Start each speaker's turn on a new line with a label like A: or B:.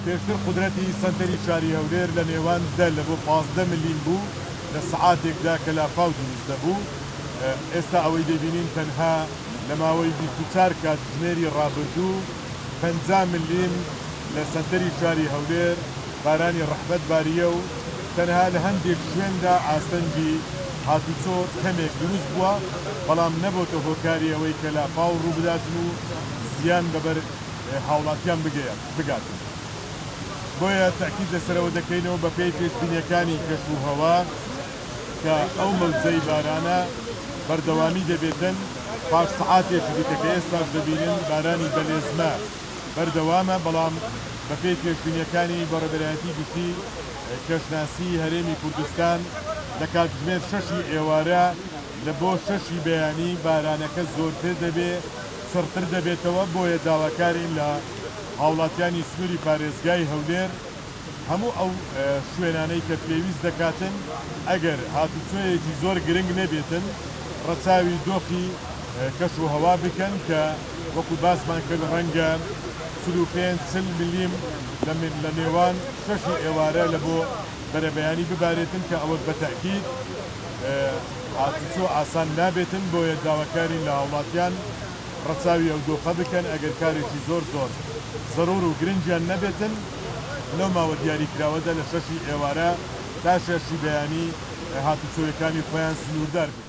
A: پێشتر قودرەتی سەنتەری شاری هەولێر لە نێوان دە لە بۆ 15 ملیم بوو لە سەعاتێکدا کە لافاو دروست دەبوو، ئێستا ئەوەی دەبینین تەنها لە ماوەی 24 کاتژمێری ڕابردوو 50 ملیم لە سەنتەری شاری هەولێر بارانی ڕەحمەت بارییە و تەنها لە هەندێک شوێندا ئاستەنگی هاتوچۆ کەمێک دروست بووە، بەڵام نەبۆتە هۆکاری ئەوەی کە لافاو ڕووبداتن و زیان بەبەر هاوڵاتیان بگاتن. بۆیە تەئکید لەسەرەوە دەکەینەوە بەپێی پێشبینیەکانی کەش و هەوا کە ئەو مەوجەی بارانە بەردەوامی دەبێتن پاش سەعاتێکی دیکە کە ئێستاش دەبینن بارانی بەلێزمە بەردەوامە، بەڵام بەپێی پێشبینیەکانی بەڕێبەرایەتی گشتی کەشناسی هەرێمی کوردستان لە کاتژمێر شەشی ئێوارە لە بۆ شەشی بەیانی بارانەکە زۆرتر دەبێ چڕتر دەبێتەوە، بۆیە داواکارین لە هاوڵاتیانی سنوری پارێزگای هەولێر هەموو ئەو شوێنانەی کە پێویست دەکاتن ئەگەر هاتوچۆیەکی زۆر گرنگ نەبێتن ڕەچاوی دۆخی کەش و هەوا بکەن کە وەکو باسمان کرد ڕەنگە 45 40 ملیم لە نێوان شەشی ئێوارە لە بۆ بەرەبەیانی ببارێتن کە ئەوە بە تەئکید هاتوچۆ ئاسان نابێتن بۆیە داواکارین لە هاوڵاتیان ڕەچاوی ئەو دۆخە بکەن ئەگەر کارێکی زۆر زۆر زەرور و گرنگیان نەبێتن لەو ماوە دیاریکراوەدا لە شەشی ئێوارە تا شەشی بەیانی هاتوچۆیەکانی خۆیان سنووردار بکەن.